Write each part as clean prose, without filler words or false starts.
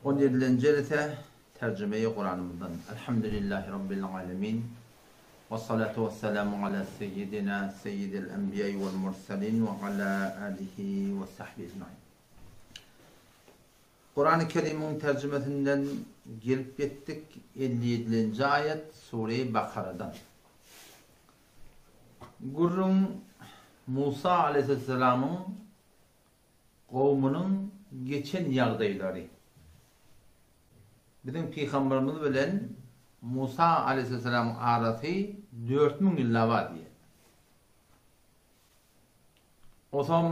On ýedilenji jelese terjimeýi Kuranymyzdan. Elhamdülillahi Rabbil alemin. Wessalatu wesselamu ala seýýidina seýýidil enbiýai wel murselin we ala alihi we sahbihi ecmain. Kurany Kerimiň terjimesinden gelip ýetdik 57-nji aýat Sure-i Bakaradan. Gürrüň Musa aleýhissalamyň kowmunyň geçen ýagdaýlary. Biziň pygamberimiz bilen Musa aleýhissalamyň arasy 4000 ýylla bar diýýär. Osam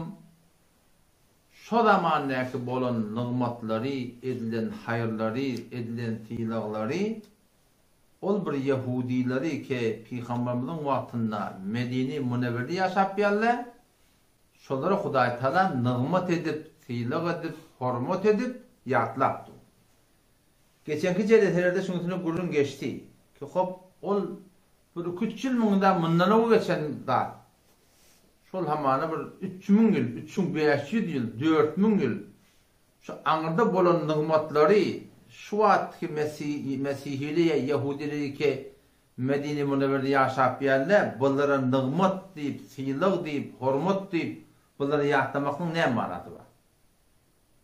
şo zamandaky bolan nygmatlary, edilen haýyrlary, edilen sylaglary ol bir ýehudileri ke pygamberimiziň wagtynda Medine-i Munewwerde ýaşap ýalle, şolara Hudaý Taala nygmat edip, sylag edip, hormat edip ýatlap dur. Geçenki jeleselerde şuň üstünde gürrüň geçdi ki hop ol bir iki-üç ýyl müňda mundan öň geçen zat. Şol hamana bir 3000 ýyl, 3500 ýyl, 4000 ýyl şu aňyrda bolan nygmatlary şu wagtky mesihili ýa ýehudileri ki Medine Munewwerde ýaşap ýärler, bulara nygmat diýip, sylag diýip, hormat diýip, bulary ýatlamaklygyň näme manasy bar?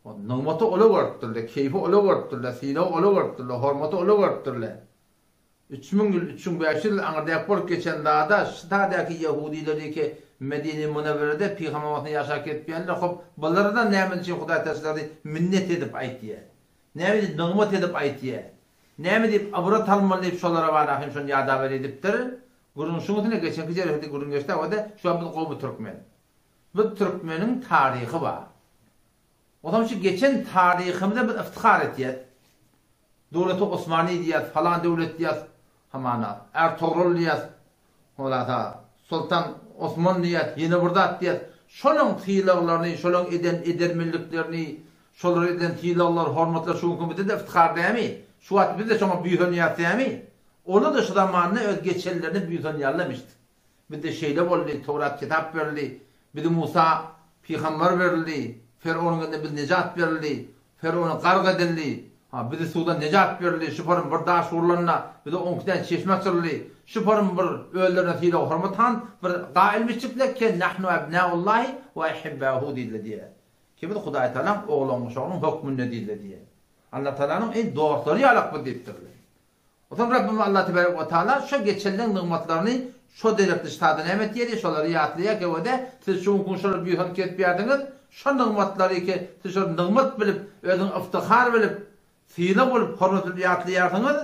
Nygmaty ola görüpdirler, keýpi ola görüpdirler, sylagy ola görüpdirler, hormaty ola görüpdirler. 3000 ýyl, 3500 ýyl aňyrdaky bolup geçen zada şytadaky ýehudileriki Medine Munewwerede pygamber wagtynda ýaşap gelip ýärler, hop, bulara-da näme üçin Hudaý taşlady minnet edip aýtýar. Näme diýip nygmat edip aýtýar. Näme diýip ybrat almaly diýip şolara bar ahym şony ýadaber edipdir. Gürrüň şuň üstüne geçenki jelesede gürrüň geçdi awada şu wagt biz gowy türkmen. Biz türkmeniň taryhy bar. Onsoň şu geçen taryhymyza biz yftihar etýäs. Döwleti Osmany diýýäs, falan döwlet diýýäs, hamana, Ärtogrul diýýäs, holasa, Soltan Osman diýýäs, ýene bir zat diýýäs. Şolaň sylaglaryny, şolaň eden edermenliklerini, şolara edilen sylaglar, hormatlar şu günki bize-de yftihar dämi? Şu wagt biz-de şoňa buýsanýas dämi? Olar-da şu zamanda öz geçenlerine buýsanýarlarmyşdy. Bizde şeýle boldy, Töwrat kitap berildi, bizi Musa pygamber berildi, Ferownyň elinden biz nejat berildi, Ferowny gark edildi, ha, bizi suwdan nejat berildi, şu parym bir daş urlanda, bize on iki däne çeşme açyldy, şu parym bir özlerine sylag-hormat han bir gaýylmyşjyklar ke nahnu ebnaullahi we ehibbahu diýdiler diýýär. Ki biz Hudaýtagalaň oglan-uşagynyň hökmünde diýdiler diýýär. Allatagalanyň eý dostlary ýalak biz diýipdirler. Onsoň Rabbimiz Allah tebarek we taala şo geçenleň nygmatlaryny şo derekli ştada näme etýär diýip şolary ýatlaýar kewede siz şu günki gün şolary buýsanyp kesipýärdiňiz şo nygmatlary ki siz şol nygmat bilip özüňiz yftyhar bilip sylag bilip hormat bilip ýatlaýarsyňyz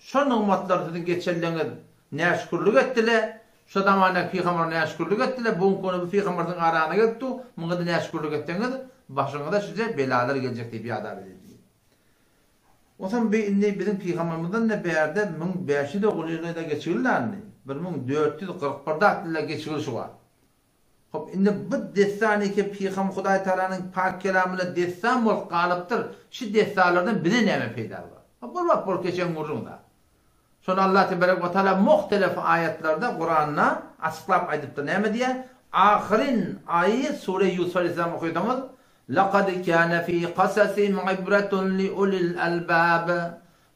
şo nygmatlary siziň geçenleňiz näşükürlik etdile şo zamandaky pygamber näşükürlik etdile bu günki güne bu pygamber siziň araňyza gelip dur muňa-da näşükürlik etseňiz başyňyza şije belalar geljek diýip ýadap edildi. Onsoň bi indi biziň pygambermizden-de bärde 1500 ogul ýyl-da geçigildi-indi. 1441 datlyla geçigil şu wagt. Hop, indi bu dessan eke pygam Hudaý Tagalanyň pak kelamynda dessan bolup galypdyr. Şu dessanlardan bize näme peýda bar? Hop, bir wagt bolup geçen gürrüň-da. Şony Allah tebarek we taala muhtelef aýatlarda Kuranda açyklap aýdypdyr. Näme diýýär? Ahyryn aýy sure Ýusuf aleýhissalam okaýsaňyz, Lekad kâne fî kasasihim ibretun li ulil albâb,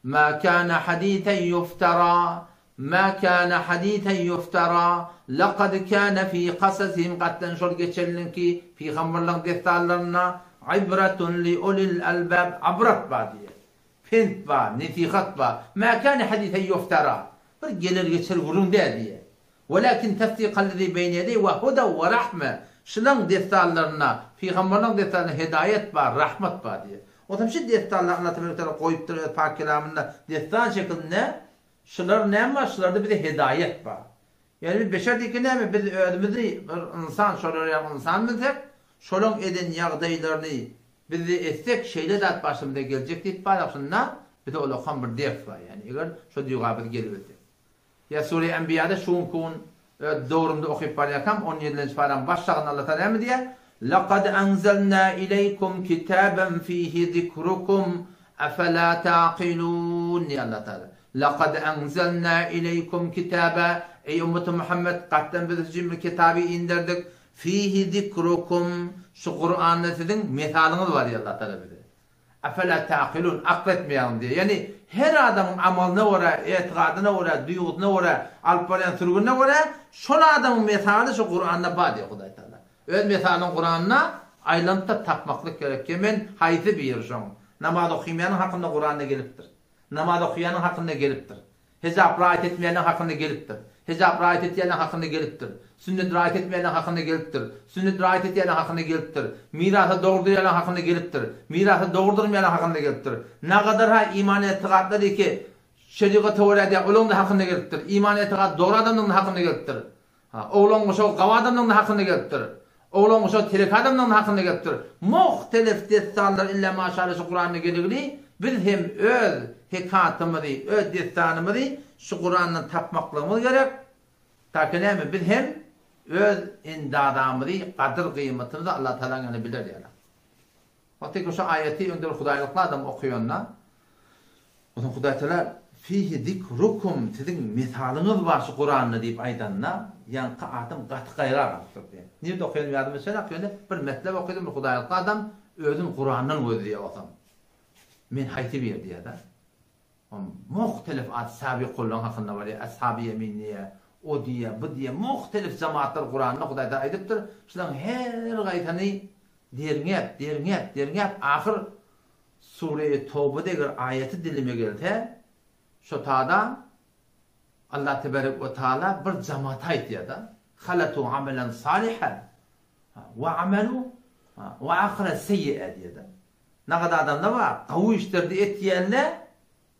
mâ kâne hadîsen yufterâ, mâ kâne hadîsen yufterâ, lekad kâne fî kasasihim gatdan şol geçenliňki pygamberleň dessanlarynda ibretun li ulil albâb ybrat bar diýýär. Pent bar, nesihat bar. Mâ kâne hadîsen yuftera. Bir geler-geçer gürrüň däl diýýär. Welakin tasdikallezî beýne ýedeýhi we huda we rahme. Şulaň dessanlarynda, pygamberleň dessanlarynda hedaýat bar, rahmat bar diýýär. Onsoň şu dessanlary Allah tebarek we teala goýupdyr öz pak kelamynda dessan şekilinde. Şular näme bar? Şularda bize hedaýat bar. Ýagny biz beşer diýip näme? Biz özümizi bir ynsan, şolar ýaly ynsan bilsek, şolaň eden ýagdaýlaryny Biz-de etsek şeýle zat başymyza geljek diýip barýak şunda bize ulakam bir ders bar ýagny eger şo duýga biz gelibilsek. Ýa Sure Enbiýada şu günki gün öz döwrümde okyp barýarkam on ýedilenji paraň baş şagynda Allah Taala näme diýýär? Lekad enzelna ileýkum kitaben fihi zikrukum efela taqilun diýýär Allah Taala. Lekad enzelna ileýkum kitaba Eý ümmeti Muhammed gatdan biz siz üçin bir kitaby inderdik Fihi zikrukum, şu Kuranda siziň mesalyňyz bar diýýär Allah Tagala bize. Efela ta'kilun, akyl etmeýäňiz diýýär. Ýagny her adamyň amalyna görä, etigadyna görä, duýgusyna görä, alyp barýan sürgünine görä, şol adamyň mesaly şu Kuranda bar diýýär Hudaý Tagala. Öz mesalyň Kuranda aýlanyp-da tapmaklyk gerek. Ki men haýsy biri şoň? Namaz okymaýanyň hakynda Kuranda gelipdir. Namaz okaýanyň hakynda gelipdir. Hijap raýat etmeýänleň hakynda gelipdir. Hijap raýat etýänleň hakynda gelipdir. Sünnet raýat etmeýänleň hakynda gelipdir. Sünnet raýat etýänleň hakynda gelipdir. Mirasa dogry durýanlaň hakynda gelipdir. Mirasa dogry durmaýanlaň hakynda gelipdir. Nagadar-ha iman-etigatlar ki, şerigata görä diýýär, olaň-da hakynda gelipdir. Iman-etigat dogry adamlaň-da hakynda gelipdir. Ha, oglan guşagy gawy adamlaryň hakynda gelipdir. Oglan guşagy telek adamlaryň hakynda gelipdir. Muhtelif dessanlar illa maşallah şu Kuranda geligli, biz hem öz hekatymyzy, öz dessanymyzy şu Kurandan tapmaklygymyz gerek. Taki näme, biz hem öz endazamyzy, gadyr-gyýmatymyzy Allah Tagalaň ýanynda biler ýaly. Wagty şu aýaty öňde bir hudaýlykly adam okaýanda, Onsoň Hudaý Tagala, Fihi zikrukum, siziň mesalyňyz bar şu Kuranda diýip aýdanda, ýaňky adam gaty gaýra galypdyr diýýär. Nirde okaýanym ýadyma düşenok, ýöne bir metlep okadym, bir hudaýlykly adam özüni Kurandan gözleýär onsoň. Men haýsy biri diýýär-de. Muhtelif at sabikunlaryň hakynda barýar, ashaby ýemin diýýär, o diýýär, bu diýýär, muhtelif jemaatlar Kuranda Hudaý Tagala aýdypdyr, şularyň her gaýsyny derňäp, derňäp, derňäp ahyr Sure-i Tobada eger aýaty dilime gelse, şo tada Allah tebarek we taala bir jamata aýtýar-da, Halatu amelan salihan we amelu we ahara seýýe diýýär-de. Nagada adamlar bar, gowy işleri-de etýänler,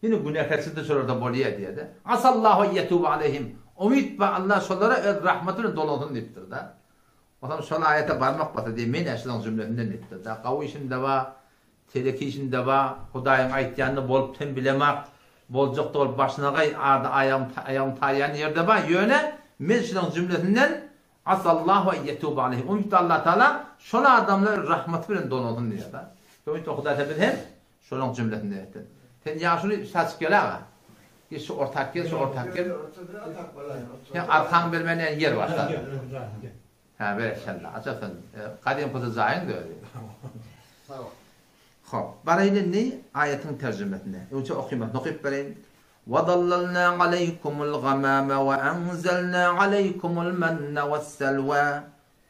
ýene günäkärçilik-de şolarda bolýar diýýär-de. Asallahu en ýetube aleýhim. Umyt bar, Allah şolara öz rahmaty bilen dolansyn diýipdir-de. Onsoň şol aýata barmak bolsa diýip, men-ä şolaň jümlesinden diýipdir-de. Gowy işim-de bar, Telek işinde ba, Hudaýyň aýtýanyny bolup hem bilemak, boljakda bolup başynagaý ady aýagym aýagym taýýan ýerde ba, ýöne men şulaň jümlesinden Asallahu en ýetube aleýhim, umytda Allah Taala şol adamlary rahmaty bilen dolansyn diýýär da. Umytda Hudaý Taala biz hem şolaň jümlesinden etsin. Sen ýaşuly saçyp gel aga. Geç şu ortak gel, şu ortak gel. Sen arkaň bermän ýer başla. Hä, berekella. Aja sen, gadymkyja jaýyň özi. Sag bol. Hop, baraýyn indi aýatyň terjimesine. Öňçe okymasyn okyp bereýin. Wa-zallalna aleýkumul gamama wa anzalna aleýkumul manna was-salwa.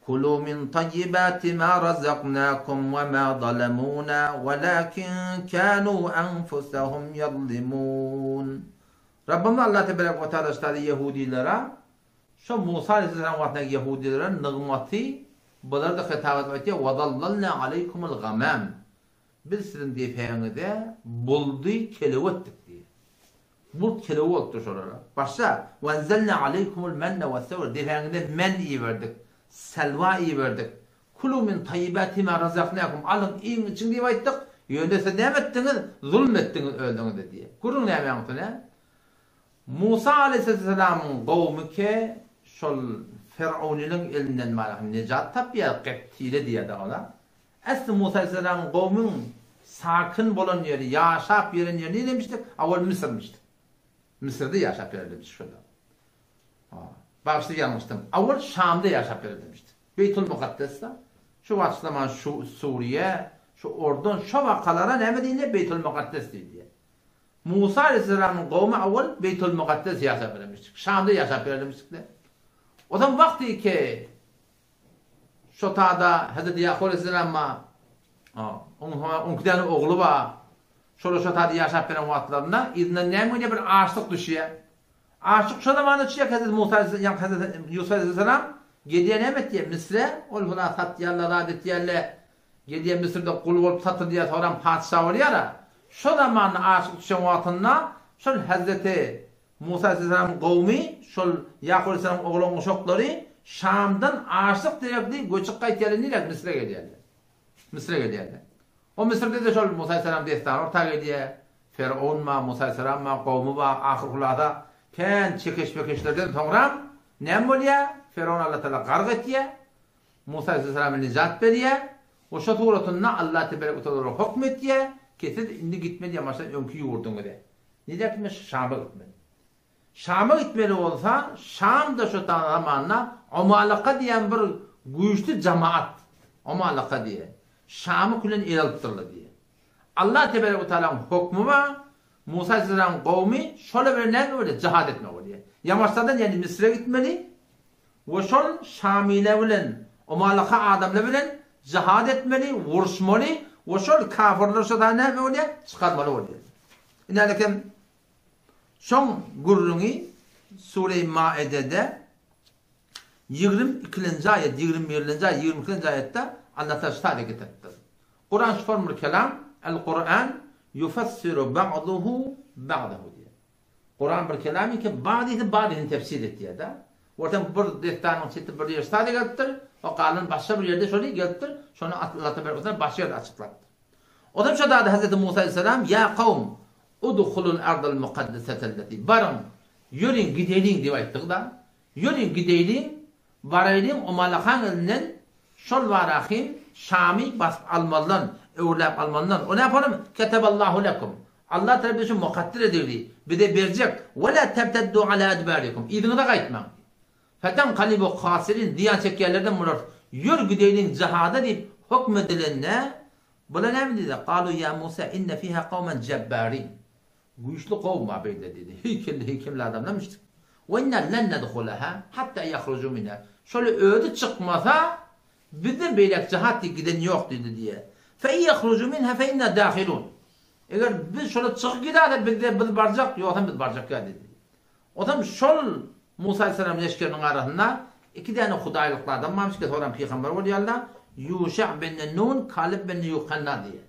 Kulu min taýýibati ma razaknakum wa ma zalamuna walakin kanu anfusahum ýazlimun. Rabbymyz Allah tebarek we taala ştaly ýehudilere Şo Musa aleýhissalam wagtyndaky ýehudilere nygmaty bulara-da hitap edip aýtýar, Wazallalna aleýkumul gamam. Biz siziň depäňize buldy kelew etdik diýýär. Bult kelew bolupdyr şolara. Başga, Wanzalna aleýkumul menne wes-selwa. Depäňize men iberdik, selwa iberdik. Kulu min taýýibati ma razaknakum. Alyň, iýiň, içiň diýip aýtdyk. Ýöne siz näme etdiňiz? Zulum etdiňiz özüňize diýýär. Gürrüň nämäň üstüne? Musa aleýhissalamyň gowmy ke şol Fir'unynyň elinden barha nejat tapýar, Geptile diýýärdi ola. Äsli Musa aleýhissalamyň gowmyň sakin bolan ýeri, ýaşap ýeren ýeri niremişdik? Awal Müsürmişdik. Müsürde ýaşap ýerlemişdik şolar. Bagyşla ýalňyşdym. Awal Şamda ýaşap ýerlemişdik. Beýtul Mukaddesde. Şu wagt zaman şu Suriýe, şu Ordun, şo wakalara näme diýilýär? Beýtul Mukaddes diýilýär. Musa aleýhissalamyň gowmy awal Beýtul Mukaddes ýaşap beremişdik. Şamda ýaşap beremişdik-de. Ozan wagty ki şo tada Hezreti Ýakup aleýhissalam bar, on iki däne ogly bar. Şolar şo tada ýaşap beren wagtlarynda yzyndan näme bolýar bir açlyk düşýär. Açlyk şo zamanda düşýär Hezreti Musa aleýhissalam, ýagny Hezreti Ýusup aleýhissalam gelýär näme etýär Misre, ol huna satýarlar, zat etýärler. Gelýär Müsürde gul bolup satylýar, soňram patyşa bolýar-a. Şo zamanda açlyk düşen wagtynda şol hezreti Musa aleýhissalamyň gowmy, şol Ýakup aleýhissalamyň oglan uşaklary Şamdan açlyk sebäpli göçüp gaýtýarlar nirä? Müsüre gelýärler. Müsüre gelýärler. O Müsürde-de şol Musa aleýhissalam dessany orta gelýär. Ferowun bar, Musa aleýhissalam bar, gowmy bar, ahyr hulasa kän çekeş-pekeşlerden soňram näme bolýar? Ferowny Allatagala gark etýär. Musa aleýhissalama nijat berýär we şo suratynda Allah tebarek we taala olara hokm etýär ki siz indi gitmeli ýamaşdan öňki ýurduňyza. Nirä gitmeli? Şama gitmeli. Şama gitmeli bolsa, Şamda şo zamanda Omalaka diýen bir güýçli jamaat, Omalaka diýen, Şamy külen ele alypdyrlar diýýär. Allah tebarek we taalaň hokmy bar, Musa aleyhisselamyň gowmy şolar bilen näme bolýar? Jihad etmek bolýar. Ýamaşdadan ýagny Misre gitmeli we şol Şamile bilen Omalaka adamlar bilen jihad etmeli, uruşmaly we şol kafirleri şo taýdan näme bolýar? Çykarmaly bolýar. Ine kem şoň gürrüňi Sure-i Maidede 22-nji aýat, 21-nji aýat, 22-nji aýatda Allah Taala şu taýda getiripdir. Kuran şu form bir kelam, El Kuran yufessiru ba'duhu ba'dahu diýýär. Kuran bir kelam ki ba'dysy ba'dysyny tefsir etýär-de. Ortam bir dessanyň çeti bir ýer sada gelipdir, o galan başga bir ýerde şony gelipdir, şony Allah tebarek we başga ýerde açyklapdyr. Otam şo zady Hazreti Musa aleyhisselam ýa kawm udhulul ardal mukaddesetelleti baryň ýörüň gideýliň diýip aýtdygy-da. Ýörüň gideýliň, baraýlyň Omalahaň elinden şol barahym Şamy basyp almazdan, öwürläp almandan, o näpalam, keteballahu lekum, Allah tarapyndan şu mukadder edildi, bize berjek, we la terteddu ala edbarikum, yzyňyza gaýtmaň, fetenkalibu hasirin, zyýan çekýänlerden bolarys, ýör gideýliň jihada diýip hökm edilende, bular näme diýdi, kalu ýa Musa inne fiha kawmen jebbarin, Güýçli kowum bar beýle diýdi. Heýkelli heýkemli adamlarmyşdyk. We inna len nedhulaha hatta ýahruju minha. Şol özi çykmasa, bizden beýläk jahat diýip giden ýok diýdi diýýär. Fe in ýahruju minha fe inna dahilun. Eger biz şola çykyp gidäse bizde biz barjak, ýogsam biz barjak ýa diýdi. Onsoň şol Musa aleyhisselam leşgeriniň arasynda iki däne hudaýlykly adam barmyş ki, soňra pygamber bolýarlar, Ýuşa bin Nun, Kalib bin Ýuhanna diýýär.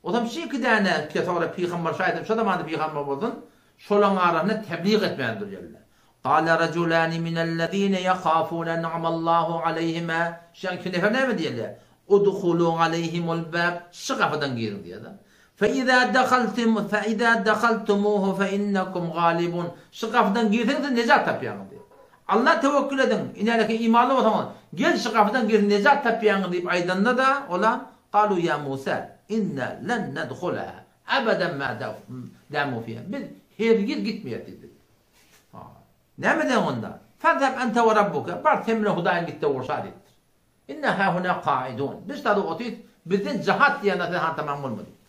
Ozam şu iki däne ki soňra pygamber şaýat şo zamanda pygamber bolsun, şolaň arasynda teblig etmän durýarlar. Gala rajulani minellezine ýahafune en'amallahu aleýhima Şu iki nefer näme diýýärler? Udhulu aleýhimul bab şu gapydan giriň diýýärler. Fe iza dahaltum fe iza dahaltumuhu fe innekum galibun Şu gapydan girseňiz siz nejat tapýaňyz diýýär. Alla tewekkül ediň, inäleki imanly bolsaňyz, gel şu gapydan gir nejat tapýaňyz diýip aýdanda-da, olar, Galu ýa Musa, inna len nedhulaha abadan ma damu fiha. Biz hergiz gitmeýäris diýdi. Ha. Näme diýen onda? Fezheb ente we rabbuka, bar sen bilen Hudaýyň gitde urşa diýipdir. Inna hahuna kaidun. Biz şada otyrys, bizden jahat diýen zat han tamam bolma diýipdir.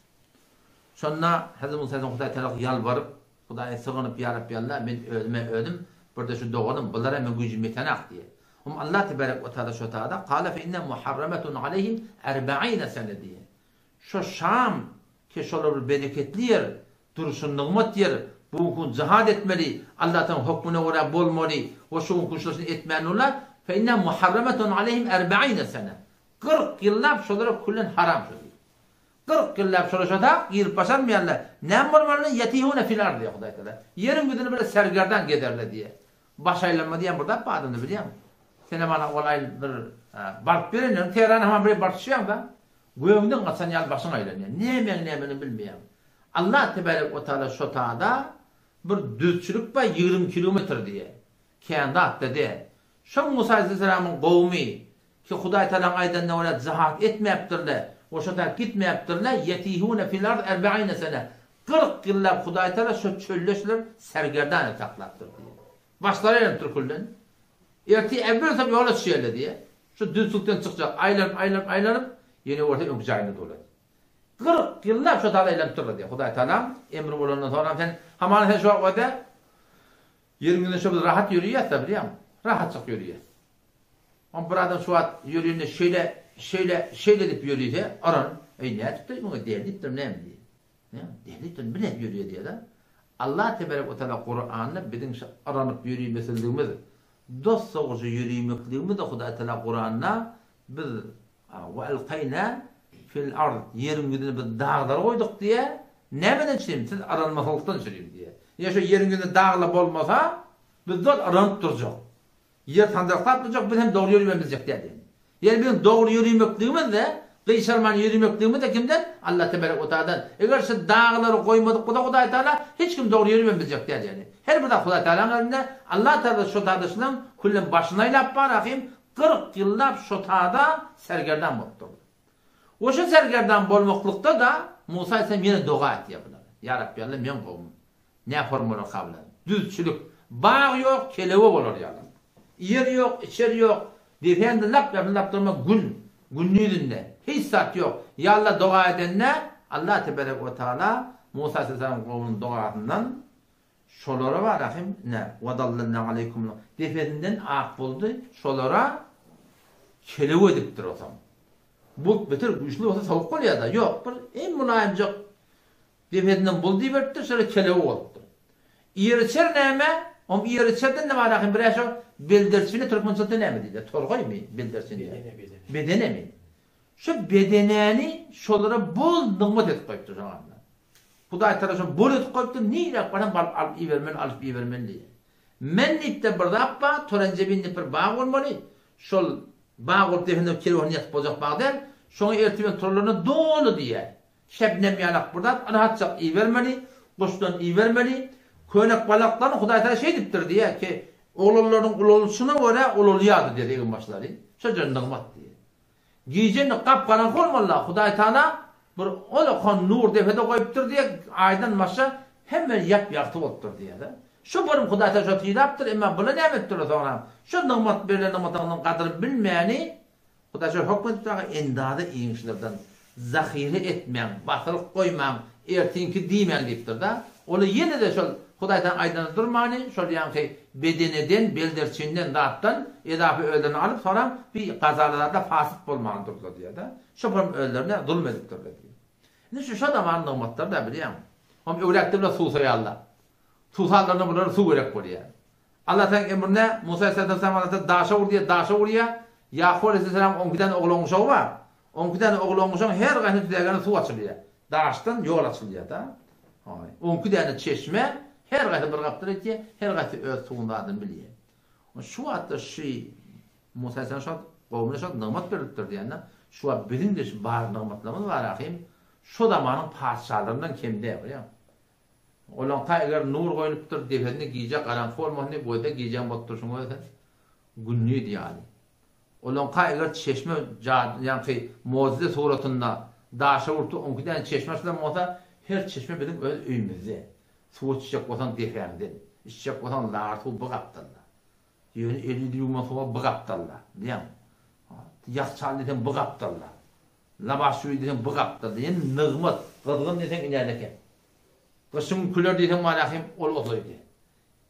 Şonda Hezreti Musa Hudaý tarap ýalbaryp, Hudaýa sygynyp, Ýa Rabbi Alla, men özüme özüm, bir-de şu doganym, bulara men güýjüm ýetenak diýýär. Hum Alla tebarek we taala şo taýda, Kale fe inne muharrametun aleýhim erbeine sene diýýär. Şo Şam, ki şolar bir bereketli ýer, durşy nygmat ýer, bu gün jihad etmeli, Alla tagalaň hökmüne görä bolmaly we şu günki şoşuny etmän olar, fe inne muharrametun aleýhim erbeine sene. 40 ýyllap şolara küllen haram şo diýýär. 40 ýyllap şolaşasak, girip başarmaýarlar. Näme bolmaly? Ýetihune fil ard diýýär Hudaý Tagala. Ýeriň ýüzüni bile sergerdan gezerler diýýär. Baş aýlanma diýen bir zat bar adamda bilýäňmi? Senem ana ol aý bir baryp berendirin, Tehrana hamam bir baryp düşýäň-da, gögüňden gaçan ýaly başyň aýlanýar. Nämäň nämedigini bilmeýäň. Allah tebarek we taala şo tada bir düzçülik bar 20 kilometr diýýär. Kän zat-da däl. Şo Musa aleyhisselamyň gowmy Ki Hudaý Tagalaň aýdanyna görä jihad etmäpdirler we şo tarap gitmäpdirler, ýetihune fil ard erbeine sene, 40 ýyllap Hudaý Tagala şo çölde şular sergerdan edip saklapdyr diýýär. Başlary aýlanypdyr külden. Ertir äwwel soň ýola düşýärler diýýär. Şu düzlükden çykjak, aýlanyp, aýlanyp, aýlanyp, ýene görse öňki jaýyna dolanýar. 40 ýyllap şo taýda aýlanyp durlar diýýär. Hudaý Tagalaň emri bolandan soňram sen, hamana sen şu wagt öde ýeriň ýüzünde şo biz rahat ýörýäs-de bilýäňmi? Rahatjyk ýörýäs. Oň bir adam şu wagt ýörende şeýle, şeýle, şeýle edip ýörüse, aran, Eý, nädipdir muňa, dälipdirmi näme diýer. Näme, dälipdirmi, bu nädip ýörýär diýer-de. Allah tebarek we taala Kuranda biziň şu yranyp ýörümesizligimiz, dos-dogry ýörümekligimizi Hudaý taala Kuranda biz we alkaýna fil ard ýeriň ýüzüne biz daglar goýduk diýer. Nämeden üçin? Siz yranmaslykdan üçin diýer. Ýa şu ýeriň ýüzünde daglar bolmasa, biz dos yranyp durjak. Ýer sandyraklap durjak, biz hem dogry ýörübem biljek däl diýen. Ýeri biziň dogry ýörümekligimiz-de, gyşarman ýörümekligimiz-de kimden? Allah tebarek we taaladan. Eger şu daglary goýmadyk bolsa Hudaý Taala, hiç kim dogry ýörübem biljek däl ýaly. Her bir zat Hudaý Taalaň elinde. Allah Taala şo tada şunuň küllen başyny aýlap bar ahym, 40 ýyllap şo tada sergerdan bolup durdy. We şo sergerdan bolmaklykda-da Musa aleyhisselam ýene doga etýär bulara. Ýa Rabbi Allah meň gowumym. Ne formalar kabul eder. Düzçülik. Bag ýok, kelewe bolar ýaly. Iýer ýok, içer ýok. Depäňde lap ýapyndap durma gün, gündizinde. Hiç zat ýok. Ýa Alla doga edende, Allah teberek we taala Musa aleyhisselam gowunyň dogasyndan şolara bar ahim ine wadallalna aleýkum depesinden ak boldy şolara kelew edipdir otam. Bulut beter güýçli bolsa sowuk bolýada ýok bir iň mylaýymjak depesinden bulut iberipdir şolara kelew bolupdyr. Ýeriçer näme? Oň ýeriçerden ne bar ahim birä şo bildirçini türkmençede näme diýilýär torgaýmy bildirçin diýýär. Bedene bedene. Bedenemi? Şu bedenäni şolara bol nygmat edip goýupdyr şoň adyna. Hudaý Tagala şony bol edip goýupdyr, niräk barsaň baryp alyp ibermeli, alyp ibermeli diýýär. Men diýipdir bir zat bar, Torenjebin diýip bir bag bolmaly. Şol bag bolup depende kerwen ýatyp boljak bag däl. Şoňa ertirden turalaryna doly diýýär. Şebnem ýalak bir zat, rahatjak ibermeli, guşdan ibermeli. Könek balaklaryny Hudaý Tagala şeýdipdir diýýär ki, oglanlarynyň ulalyşyna görä ulalýardy diýýär eginbaşlary. Şo nygmat diýýär. Gije indi gap-garaňky bolmaly-la, Hudaý Tagala bir olakan nur depede goýupdyr diýýär, aýdan başga hemme ýer ýap-ýagty bolupdyr diýýär-de. Şu bir Hudaý Tagala şo sylapdyr, emma bular näme edipdirler soňra? Şu nygmat berlen nygmatynyň gadyryny bilmäni Hudaý şo hökm edipdir, aga endaza iýiň şulardan, zahyra etmäň, basyryk goýmaň, ertinki diýmäň diýipdir-de. Olar ýene-de şol Hudaý Tagala aýdanyna durmany, şol ýaňky bedeneden, belderçinden, zatdan edafa özlerine alyp, soňram bi gazaly zatlar fasyt bolmany durdular diýýär-de. Şo pulum özlerine zulum edipdirler diýýär. Indi şu şo zaman nygmatlar-da bilýäň. Hom öwläkde bular suwsaýarlar. Suwsanlarynda bulara suw gerek bolýar. Allah Tagalaň emrine Musa aleyhissalatu Allah Tagala daşa ur diýýär, daşa urýar. Ýakup aleyhissalam on iki däne oglan-uşagy bar. On iki däne oglan-uşagyň her gaýsynyň tüzägine suw açylýar. Daşdan ýol açylýar-da. Haý, on iki däne çeşme, her gaýsy bir gapdal etýär, her gaýsy öz suwuň zadyny bilýär. Şu wagtda şu Musa aleyhissalam şu wagt gowumyna şu wagt nygmat berilipdir diýende, şu wagt biziň-de şu bar nygmatlarymyz bar ahym, şo zamanyň patyşalaryndan kem däl, görýäňmi? Olaňka eger nur goýlupdyr, depesinde gije garaňky bolmasyn diýip, gözde gijäň bolup durşuny görseň, gündiz ýaly. Olaňka eger çeşme ýaňky mojize suratynda daşa urupdyr, onki däne çeşme açylan bolsa, her çeşme biziň öz öýümizde. Suw içjek bolsaň depäňden, içjek bolsaň lar suw bu gapdalda. Ýöne eli ýuwma suwa bu gapdalda. Bilýäňmi? Ýag çal diýseň bu gapdalda. Lawaş suwy diýseň bu gapdalda. Ýene nygmat, gyzgyn diýseň inäde eken. Gyşyň küler diýseň malahym ol ozaýdy.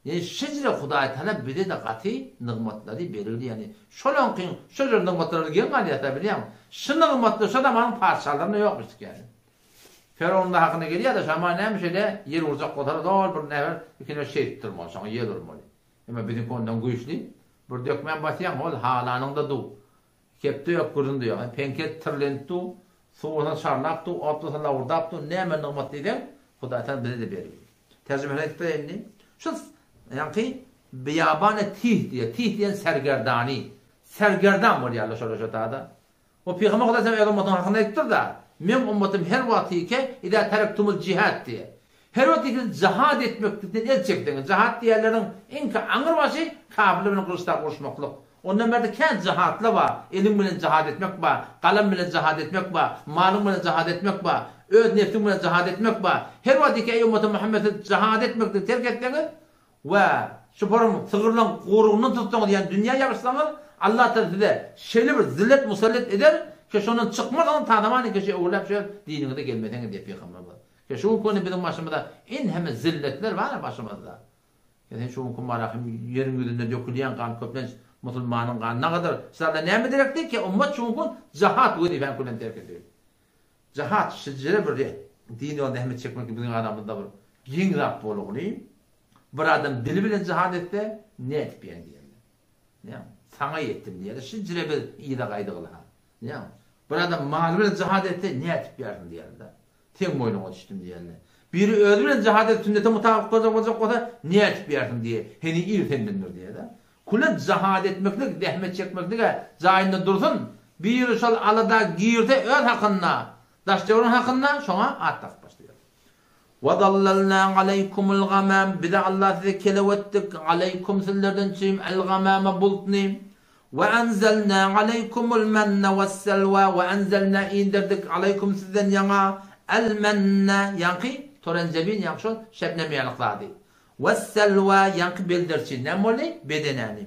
Ýani şejere Hudaý Taala bize-de gaty nygmatlary bergdi ýani şolaňkyň şo jür nygmatlaryna geň galýasa bilýäňmi? Şu nygmatlar şo zamanyň patyşalarynda ýokmuşdyk ýani. Ferownyň hakynda gelýärde şama näme şeýle ýel urjak bolsalar doly bir nefer iki nefer şeýdip durmaly şoňa ýel urmaly. Emma biziňki ondan güýçli. Bir dökmän basýaň hol halanyňda duw. Kepde ýok gürrüň diýýär. Peňke tirlenip dur, suw bolsa şarlap dur, ot bolsa lawurdap dur, näme nygmat diýseň, Hudaý Tagala bize-de berýär. Terjimesini aýdyp bereýin indi. Şu ýaňky beýabany tih diýýär. Tih diýen sergerdany. Sergerdan bolýarlar şolar şo tada. O pygamber Hudaý Tagala öz ummatynyň hakynda aýdypdyr-da, Meň ummatym her wagt ike izä terektumul jihad diýýär. Her wagt siz jihad etmeklikden el çekseňiz, jihad diýýänleriň iňki aňry başy kafirler bilen gylyçda uruşmaklyk. Ondan bärde kän jihadlar bar, eliň bilen jihad etmek bar, galam bilen jihad etmek bar, malyň bilen jihad etmek bar, öz nebsiň bilen jihad etmek bar. Her wagt iki eý ümmaty Muhammet siz jihad etmekligi terk etseňiz we şu forum sygyrlaň guýrugyndan tutsaňyz ýagny dünýä ýabyşsaňyz Allah Tagala size şeýle bir zillet musallet eder ki şondan çykmarsyňyz ta zamany ki şu öwrüläp şu diniňize gelmeseňiz diýip pygamberimiz. Ki şu günki günde biziň başymyza enheme zilletler bar başymyzda. Ýa sen şu günki marahym ýeriň ýüzünde dökülýän gan köplenç musulmanyň gany nagadyr? Şularda näme derekdi ki ummat şu günki gün jahat wezipäni küllen terk edip. Jahat şejere bir din ýolunda zähmet çekmek biziň aramyzda bir geň zat bolugly. Bir adam dili bilen jahat etse nädip ýa diýerler. Näme? Saňa ýetdim diýerler. Şejere biz yza gaýdygyly ha. Näme? Bir adam maly bilen jahat etse nädip ýaryn diýerler. Seň boýnuňa düşdüm diýende. Biri özi bilen jihad edip sünnete mutabyk boljak boljak bolsa, nädip ýersiň diýe, heniz ir sendendir diýe-de. Küle jihad etmeklik, zähmet çekmeklik-ä jaýynda dursun, biri şol alada girse öz hakynda, daş-töweregiň hakynda şoňa at dakyp başlaýar. Wazallalna aleýkumul gamam, bize Allah size kelew etdik, aleýkum sizlerden çüým el-gamama bultny, We enzelna aleýkumul menne wes-selwa we enzelna inderdik aleýkum sizden ýaňa el-menne ýaňky torenjebin ýaňky şol şebnem ýalyk zady wes-selwa ýaňky bildirçin näme boldy bedenäni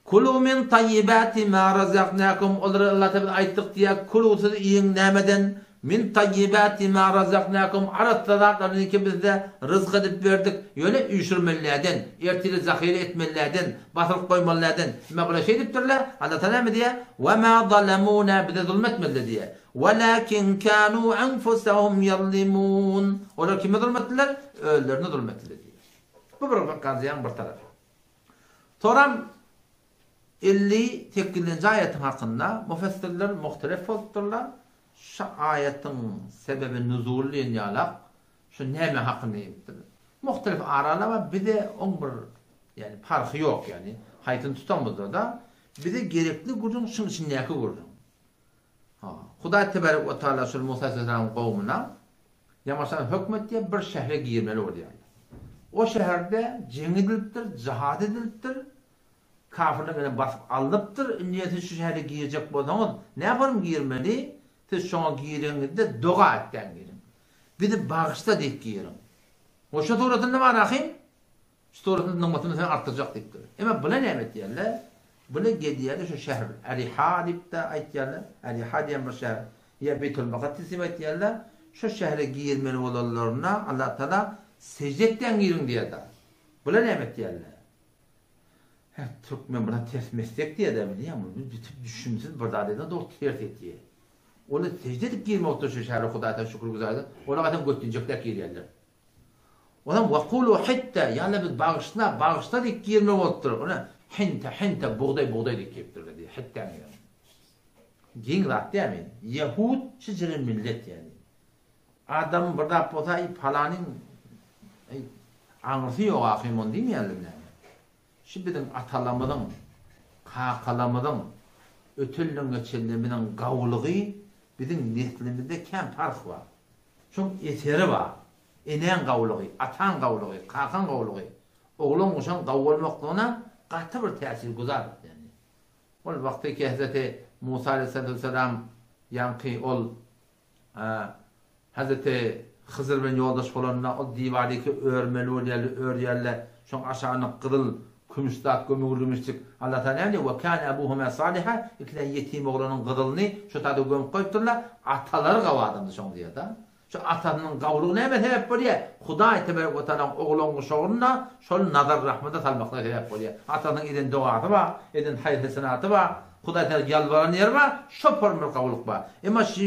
Kulu min taýýibati ma razaknakum olara Allah biz aýtdyk diýýär kulu siz iýiň nämeden? Min taýýibati ma razaknakum arassa zatlaryny ki bizde ryzk edip berdik, ýöne üýşürmelilerden, ertire zahyra etmelilerden, basyryp goýmalylarden. Emma bular şeýdipdirler, Allah Tagala näme diýýär? Ve ma zalemuna bize zulum etmediler diýýär. Welakin kanu enfusahum ýazlimun. Olar kime zulum etdiler? Özlerine zulum etdiler diýýär. Bu bir gazyýaň bir tarapy. Soram 58-nji aýatyň hakynda mufessirler muhtelef bolupdyrlar. Şu aýatyň sebebi nuzuly diýen ýalak şu näme hakynda diýipdir. Muhtelef aralar bar, bize oň bir ýani parhy ýok ýani haýsyny tutamyzda-da bize gerekli gürrüň şuň içindäki gürrüň. Ha, Hudaý tebarek we taala şol Musa aleyhisselamyň kowumyna ýamaşan hökm etýär, bir şähre girmeli bolýarlar. O şäherde jeň edilipdir, jihad edilipdir, kafirler bilen basyp alnypdyr. Indi siz şu şähere girjek bolsaňyz, näparum girmeli? Siz şoňa gireňizde doga etdäň giriň. Bizi bagyşla diýip giriň. Goşa suratynda bar ahym. Şu suratyň nygmatyny sen artdyrjak diýipdir. Emma bular näme etýärler? Bular gelýärler şu şäher Äriha diýip-de aýtýarlar. Äriha diýen bir şäher ýa Beýtul Mukaddes diýip aýtýarlar. Şu şähere girmeli bolanlarynda Allah Taala sežde etýän giriň diýýär-de. Bular näme etýärler? Hä, türkmen buna ters meslek diýýär-dä bilýäňmi? Bu bitip düşümsiz bir zat edýär, dogry ters etýär. Olar sežde edip girmekdir şu şähere Hudaýa şükür güzar edip, olar gaýtam götünjekläp girýärler. Onam Wakulu hitte, ýa-da biz bagyşla, bagyşla diýip girme bolupdyr. Ony hinte, hinte, bugdaý, bugdaý diýip giripdirler diýýär. Hitdäň ýeri. Geň zat dälmi? Ýehud şijire millet ýaly. Adam bir zat bolsa, aý palanyň aý aňyrsy ýok ahym ony diýmeýärler näme? Şu biziň atalarymyzyň, kakalarymyzyň, ötenleň-geçenlerimiziň gawulygy biziň neslimizde kän parh bar. Şoň eseri bar. Enäň gawulygy, ataň gawulygy, kakaň gawulygy oglan guşaň gawy bolmaklygyna gaty bir täsir güzar etýär. Ol wagty ki Hezreti Musa aleyhissalatu ýaňky ol Hezreti Hyzyr bilen ýoldaş bolanda ol diwaryky örmeli bolýarlar, örýärler. Şoň aşagyna gyzyl, kümüş zat gömügirmişjik. Allah Tagala näme diýýär? Ve kâne ebûhumâ sâliha, iki sany ýetim oglanyň gyzylyny şo taýda gömüp goýupdyrlar. Atalary gawy adamdy şoň diýýär-de. Şu atasynyň gawulygy nämä sebäp bolýar? Hudaý tebarek we taalaň oglan guşagyny-da şol nazar-rahmata salmaklyga sebäp bolýar. Atasynyň eden dogasy bar, eden haýyr-hesenaty bar, Hudaý tagala ýalbaran ýeri bar, şo form bir gawulyk bar. Emma şu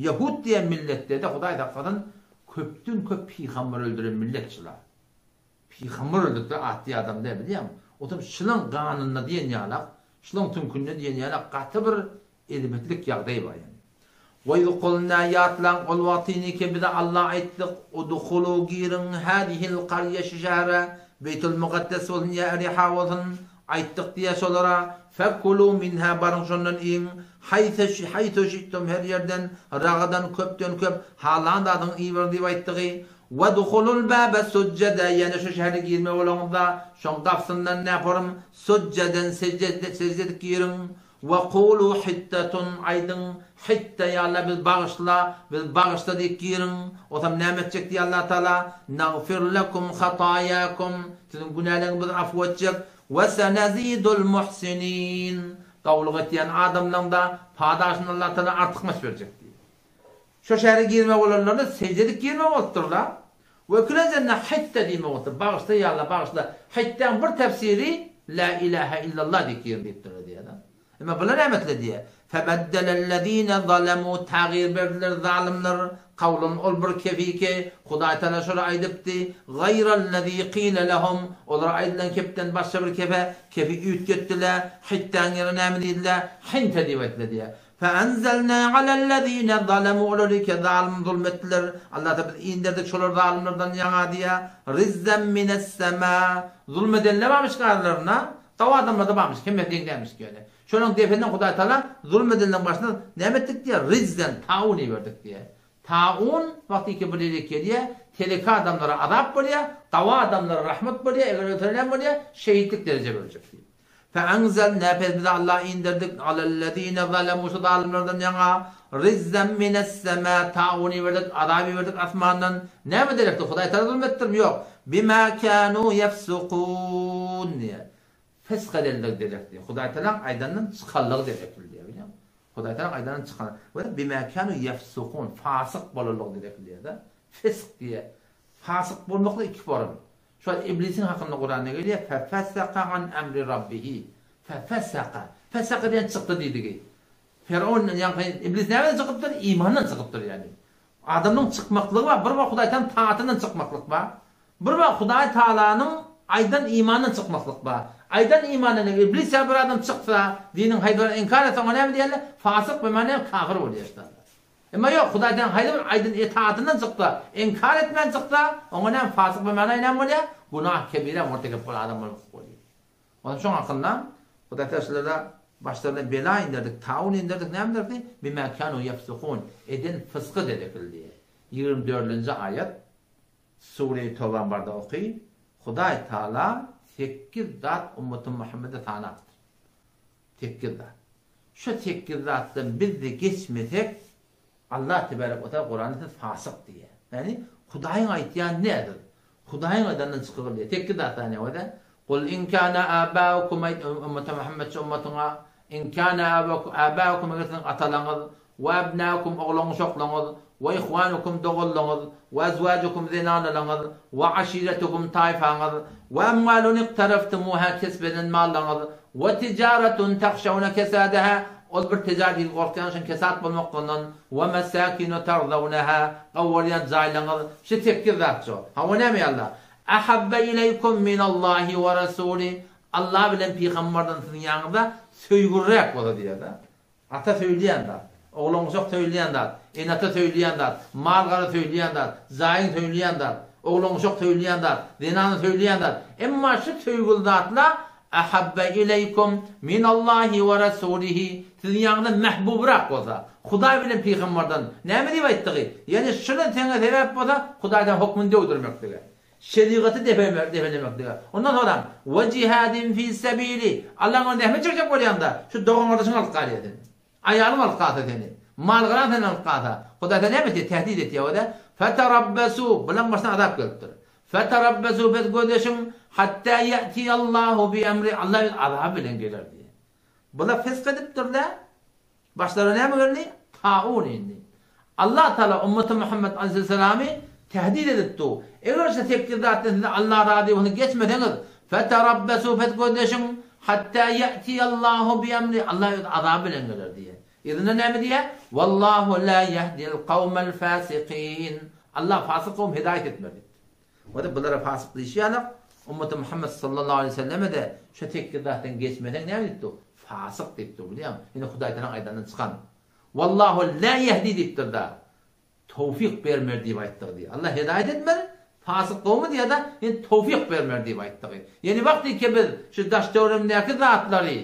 ýehud diýen milletde-de Hudaý saklasyn köpden-köp pygamber öldüren millet şular. Pygamber öldüripdir atly adam däl bilýäňmi? Otam şulaň ganynda diýen ýalak, şulaň süňkünde diýen ýalak gaty bir Erbetlik ýagdaý bar ýani. Weýz kulna ýatlaň ol wagtyny ki bize Alla aýtdyk, Udhulu giriň hazihil karýe şu şähere, Beýtul Mukaddes bolsun ýa Eriha bolsun, aýtdyk diýe şolara, Fekulu minha baryň şondan iýiň, haýsy haýsy şi'tum her ýerden, ragadan köpden köp, halan zadyňy iýiberiň diýip aýtdygy. Wedhulul bäbe sujjede ýene şu şähere girme bolaňyzda, şoň gapysyndan näporym, sujjeden sejde sejde edip giriň. Wekulu hittatun, aýdyň, Hitta, ýa Alla bizi bagyşla, bizi bagyşla diýip giriň. Osam näme etjek diýýär Allah Taala, Nagfir lekum hataýakum, siziň günäleriňizi biz afu etjek, we senezidul muhsinin, gowulyk etýän adamlaryň-da padaşyny Allah Taala artykmaç berjek diýýär. Şo şähere girmek bolanlarda sežde edip girmek bolupdyr-la. We ikilenjende hitta diýmek bolupdyr, bagyşla ýa Alla bagyşla. Hittäň bir tefsiri La ilahe illallah diýip gir diýipdirler diýýär-de. Emma bular näme etdiler diýýär. Febeddelellezine zalemu tagýyr berdiler zalymlar kawlan ol bir kefi ki Hudaý Taala şolara aýdypdy gaýrallezi kile lehum olara aýdylan kepden başga bir kefe kefi üýtgetdiler hittäň ýerine näme diýdiler hinte diýip aýtdylar diýýär. Fe'enzelnâ alellezîne zalemû olary ki zalym zulum etdiler, Alla ta biz inderdik şolar zalymlardan ýaňa diýýär, rizzen minessemâ zulum edenler barmyş aralarynda, gawy adamlar-da barmyş, hemmesi deň dälmiş ýöne. Şolaryň depesinden Hudaý Taala zulum edenleriň başyna näme etdik diýýär, rizzen, taun iberdik diýýär. Taun wagty ki bir ýere gelýär, teleke adamlara azap bolýar, gawy adamlara rahmet bolýar, eger ölse näme bolýar, şehitlik dereje berjek diýýär. Fe'enzelnâ pes biz Alla inderdik alellezîne zalemû şu zalymlardan ýaňa rizzen minessemâ taun iberdik azap iberdik asmandan näme derekdi Hudaý Tagala zulum etdirmi ýok bimâ kânû yefsukûn diýýär fisk edenligi derekdi Hudaý Tagalaň aýdanyndan çykanlygy derekli diýýär bilýäňmi. Hudaý Tagala aýdandan çykan. We bima kanu ýefsukun, fasyk bolanlygy diýip diýýär-de. Fisk diýýär. Fasyk bolmaklyk iki form. Şu wagt iblisiň hakynda Kuranda gelýär, Fefeseka an emri rabbihi. Fefeseka. Feseka diýen çykdy diýdigi. Ferowun ýaňky iblis nämeden çykypdyr? Imandan çykypdyr ýagny. Adamyň çykmaklygy bar, bir wagt Hudaý Tagalaň taatyndan çykmaklyk bar. Bir wagt Hudaý Tagalanyň aýdan imandan çykmaklyk bar. Aýdan imandan eger iblis ýaly bir adam çyksa, diniň haýsy birini inkar etse oňa näme diýerler? Fasyk bimany kafir bolýar şonda. Emma ýok, Hudaý Tagalaň haýsy bir aýdan etaatyndan çyksa, inkar etmän çyksa, oňa näme fasyk bimany näme bolýar? Günah kebirä murtekep bolan adam bolýar. Onsoň şoň hakynda Hudaý Tagala şulara başlaryna bela inderdik, taun inderdik, näme inderdi? Bimä kanu ýefsukun, eden fysky derekli diýýär. Ýigrimi dördünji aýat, Sure-i Tobaň barda oky, Hudaý Tagala sekiz zat ummaty Muhammede sanapdyr. Sekiz zat. Şu sekiz zatdan biz-de geçmesek, Allah tebarek we taala Kuranda siz fasyk diýýär. Ýagny Hudaýyň aýtýany nädir? Hudaýyň aýdanyndan çykygyl diýýär. Tekki zat näme bolýar? Kul in kana abaukum aýt ummata Muhammed şu ummatyňa in kana abaukum eger siziň atalaňyz we abnaukum oglan-uşaklaňyz we ihwanukum doganlaňyz we azwajukum zenanalaňyz we aşiretukum taýfaňyz we amwalun iktaraftumuha kesp eden mallaňyz we tijaratun tahşawna kesadaha Ol bir tejaret ýyl gorkýan üçin kesat bolmaklygyndan we mesakinu tarzawnaha gowurýan jaýlaryňyz şu sekiz zat şu. Hawa näme ýa-Allah? Ahabba ileýkum minallahi we rasuli Allah bilen pygamberden siziň ýanyňyzda söýgüliräk bolsa diýýär-de. Ata söýülýän zat, oglan-uşak söýülýän zat, ene-ata söýülýän zat, mal-gara söýülýän zat, jaýyň söýülýän zat, oglan-uşak söýülýän zat, zenana söýülýän zat. Emma şu söýgüli zatlar Ahabba ileýkum minallahi we rasulihi, siziň ýanyňyzda mähbubrak bolsa, Hudaý bilen pygamberden, näme diýip aýtdygy? Ýagny şular saňa sebäp bolsa, Hudaýdan hokmuny döwdürmeklige, şerigaty depelemeklige. Ondan soňram, we jihadin fi sebili, Allaň ýolunda zähmet çekjek bolýaňda, şu dogan-gardaşyň alyp galýar seni. Aýalyň alyp galsa seni, mal-garan senden alyp galsa, Hudaý seni näme etýär? Tehdit etýär we-de, Feterabbesu, bulaň başyna azap gelipdir. Feterabbesu pes gözleşiň, hatda ýe'tiýallahu bi emri, Allah öz azaby bilen geler diýýär. Bular fysk edipdirler, başlaryna näme geldi? Taun indi. Allah Taala ummaty Muhammet aleýhissalamy tehdit edip dur. Eger şu sekiz zatdan siz Allah razy bolsun geçmeseňiz, feterabbesu pes gözleşiň, hatda ýe'tiýallahu bi emri, Allah öz azaby bilen geler diýýär. Yzynda näme diýýär? Wallahu la ýehdil kawmel fasikin. Allah fasyk kowum hidaýat etmez diýipdir. Wada bulara fasyk diýişi ýalak, ummaty Muhammet sallallahu aleýhi we selleme-de şu sekiz zatdan geçmeseň näme diýipdir? Fasyk diýipdir, bilýäňmi? Ýene Hudaý Tagalaň aýdanyndan çykan. Wallahu la ýehdi diýipdir-da. Towfyk bermer diýip aýtdygy diýýär. Allah hidaýat etmez, fasyk kowumy diýýär-de, ýene towfyk bermer diýip aýtdygy. Ýene wagtyky biz şu daş-töweregimizdäki zatlary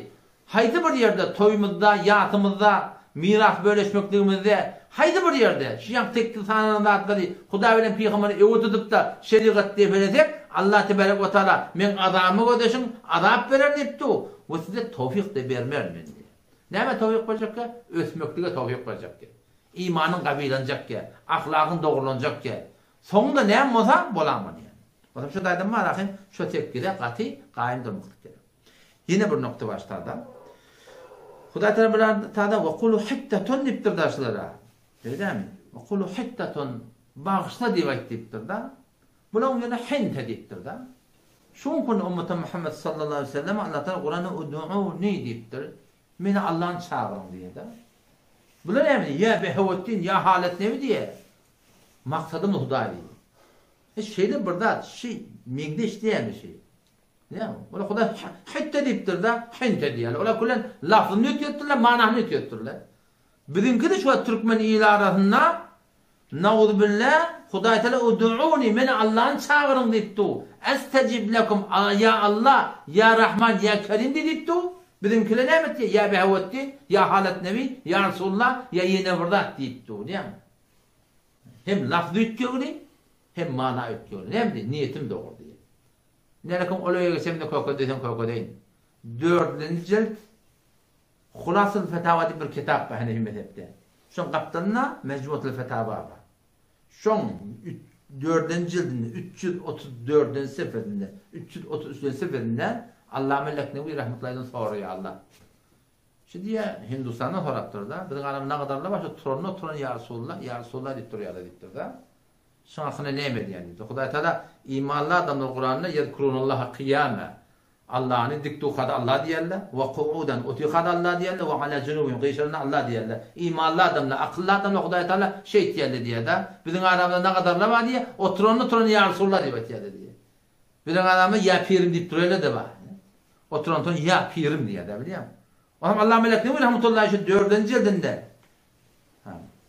haýsy bir ýerde toýumyzda, ýasymyzda, miras bölüşmekligimizde, haýsy bir ýerde şu ýaňky tekgi sanalan zatlary Hudaý bilen pygamberi öňe tutup-da şerigat depelesek, Allah tebarek we taala meň azabymy gözleşiň, azap bererin diýipdi we size towfyk-da bermerin men diýýär. Nämä towfyk berjekkä? Ösmeklige towfyk berjekkä. Imanyň gawilanjakýa, ahlagyň dogrulanjakýa. Soňunda näme bolsa, bolanmy diýýän. Onsoň şu taýdan bar ahyn, şo sepgide gaty gaýym durmaklyk gerek. Ýene bir nokta bar şu taýda. Hudaý Tagala bir taýda we kulu hittatun diýipdir da şulara. Beýdämi? We kulu hittatun bagyşla diýip aýt diýipdir da. Bulaň ýöne hinte diýipdir da. Şu gün ummata Muhammet sallallahu aleyhi ve sellem Allah Tagala Kuranda ud'uni diýipdir. Meni Allahny çagyryň diýýär-de. Bular näme diýýär? Ýa Behewetdin, ýa Halet nebi diýýär. Maksadymyz Hudaý diýýär. E şeýle bir zat, şi meňzeş dälmi şi? Näme? Olar Hudaý hitte diýipdir-de, hinte diýýärler. Olar külen lafzyny üýtgetdirler, manysyny üýtgetdirler. Biziňki-de şu wagt türkmen ili arasynda Nauzubilla, Hudaý Teala Ud'uni, meni Allahny çagyryň diýip dur. Estejib lekum, ýa Allah, ýa Rahman, ýa Kerim diý diýip dur. Biziňkiler näme etýär? Ýa Behawetdin, ýa Halat Nebi, ýa Resulullah, ýa ýene bir zat diýip dur. Näme? Hem lafz üýtgegli, hem mana üýtgegli. Näme diýip? Niýetim dogry diýip. Nälekin ol öýe geçemde köke diýseň kökedeýin. Dördünji jilt Hulasyl Fetawa diýip bir kitap bar Hanefi mezhepde. Şoň gapdalynda Mejmuatul Fetawa bar. Şoň dördünji jildinde 334-nji sefesinde, 333-nji sefesinde Allame Leknewi rahmetullahi soraýar Allah. Şu diýýär, Hindustandan sorapdyr-da, biziň aramyzda nagadarlar bar, şu turanda oturan ýa Resulullah, ýa Resulullah diýip durýarlar diýipdir-de. Şuň hakynda näme diýýän diýipdir. Hudaý Tagala imanly adamlar Kuranda ýezkurunallaha kyýama. Allany dik durkada Allah diýerler, we kuudan otyrkada Allah diýerler, we ala junubihim gyşaranda Allah diýerler. Imanly adamlar, akylly adamlar Hudaý Tagala şeýtýärler diýýär-de. Biziň aramyzda nagadarlar bar diýýär, oturanda oturan ýa Resulullah diýip aýtýarlar diýýär. Biziň aramyzda ýa pirim diýip durýarlar-da bar. Oturansoň ýa pirim diýýär-de bilýäňmi? Onam Allah Melek Newi rahmetullahi şu dördünji jildinde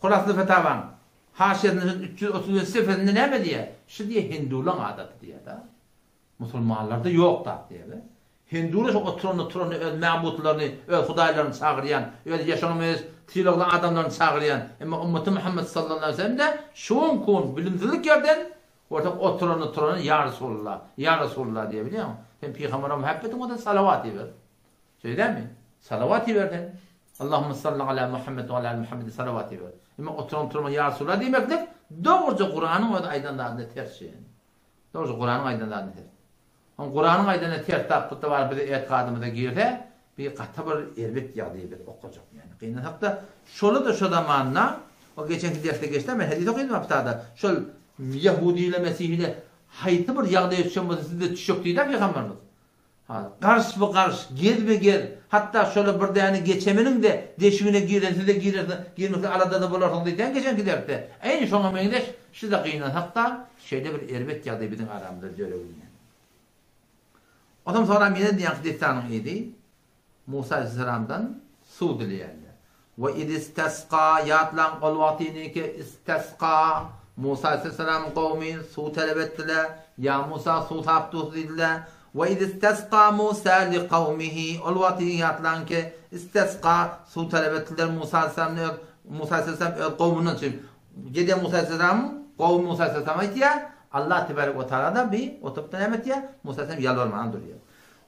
Hulasly Fetawaň haşiýesinde 335 sefesinde näme diýýär? Şu diýýär hindulaň adaty diýýär-de. Musulmanlarda ýok zat diýýär. Hindular şu oturanda turanda öz mäbutlaryny, öz hudaýlaryny çagyrýan, öz ýaşaňa meňzeş sylagly adamlaryny çagyrýan. Emma ümmaty Muhammet sallallahu aleyhi ve sellemde şu gün bilimsizlik ýerden Görseň oturany turany ýa Resulullah, ýa Resulullah diýýär bilýäňmi? Sen pygambere muhabbetiň bolsa salawat iber. Şeýle dälmi? Salawat iber sen. Allahumma salli ala Muhammed we ala ali Muhammed diýip salawat iber. Emma oturan turma ýa Resulullah diýmeklik dogruja Kuranyň özi aýdan zadyna ters şey. Dogruja Kuranyň aýdan zadyna ters. Oň Kuranyň aýdanyna ters tapgytda bar bizi etikadymyza girse, bi gaty bir erbet ýagdaýy biz okajak ýani. Gynansakda şoly-da şo zamanda o geçenki dersde geçdi men hadys okadym haftada şol ýahudile mesihile haýsy bir ýagdaýa düşen bolsa sizde düşjek diýdi pygamberimiz. Ha, garş bu garş, gez be gez, hatda şola bir däne geçeminiň-de deşigine giren siz-de girersiňiz, girmekde aladada bolarsyňyz diýdi geçenki dersde. Eýni şoňa meňzeş Şuda gynansak-da, şeýle bir erbet ýagdaý biziň aramyzda döregünýär. Onsoň soňram ýene diýýän dessanyň yzy Musa aleyhisselamdan suw dileýärler. We iz istasga ýatlaň ol wagtyny ki istasga Musa aleyhisselamyň kowmy suw talap etdiler. Ýa Musa suw sap dus diýdiler. We iz istasga Musa li kawmihi ol wagtyny ýatlaň ki istasga suw talap etdiler Musa aleyhisselam Musa aleyhisselam öz kowmundan Gidýär Musa aleyhisselam, gowy Musa aleyhisselam aýtýar, Allah tebarek we taala-da bi oturyp-da näme etýär? Musa aleyhisselam ýalbarmaga durýar.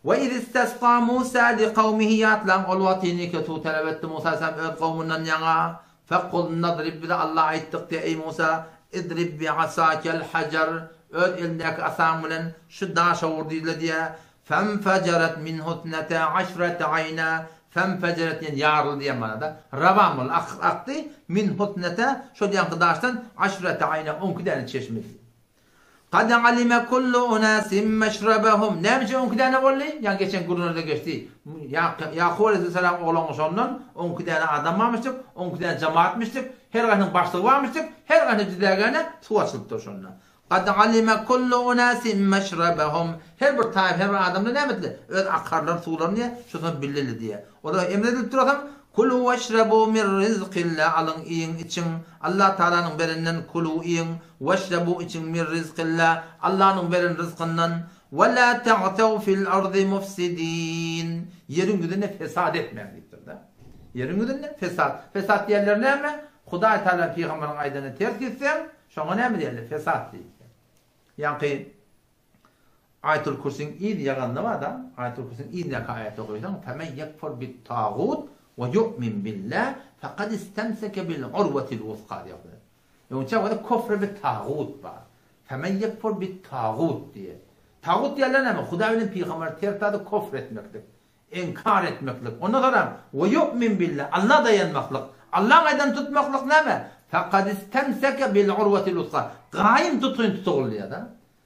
We iz istasga Musa li kawmihi ýatlaň ol wagtyny ki suw talap etdi Musa aleyhisselam öz kowmundan ýaňa, Fekulna drib bize Allah aýtdyk diýe eý Musa, idrib bi asakel hajar öz elindäki asaň bilen şu daşa ur diýdiler diýe. Fenfejeret minhu isnete aşrete aýna, fenfejeret diýen ýaryldy diýen manada, rawan boldy, akyp akdy, minhu isnete, şol ýaňky daşdan, aşrete aýna, onki däne çeşme diýdi. Kad alime kullu unasin meşrebehum, näme üçin onki däne boldy? Ýaňy geçen gürrüňlerde geçdi. Ýakup aleýhissalam oglan şondan onki däne adam barmyşdyk, onki däne jemaatmyşdyk, her gaýsynyň başlygy barmyşdyk, her gaýsyna jüdägäne suw açylypdyr şonda. Kad alime kullu unasin meşrebehum, Her bir taýpa, her bir adamda näme etdi? Öz akarlaryny, suwlaryny diýýär, şodan bileli diýýär. Olara emr edilip durasaň, Kulu weşrebu min rizkillah, alyň, iýiň, içiň, Allah Tagalanyň bereninden kulu iýiň, weşrebu içiň min rizkillah, Allanyň beren ryzkyndan, we la ta'tew fil ardy mufsidin, ýeriň ýüzünde fesat etmäň diýipdir-de. Ýeriň ýüzünde fesat. Fesat diýenleri näme? Hudaý Tagala pygamberiň aýdanyna ters gitseň, Şoňa näme diýerler? Fesat diýilýär. Ýaňky Aýatul Kürsiň yz ýaganda bar-da, Aýatul Kürsiň yzyndaky aýaty okaýsaň, Femen ýekfur bit-tagut we ýu'min billah fekad istemseke bil urwetil wusga diýýär Hudaý. Öňçä bolsa kufr bit-tagut bar. Femen ýekfur bit-tagut diýýär. Tagut diýerler näme? Hudaý bilen pygambere ters zady kufr etmeklik. Inkar etmeklik. Ondan soňra, Ve yu'min billah, Alla daýanmaklyk. Allaň aýdanyny tutmaklyk näme? Fekad istemseke bil urwetil wusga. Gaýym tutgyn tutugul diýýär-de.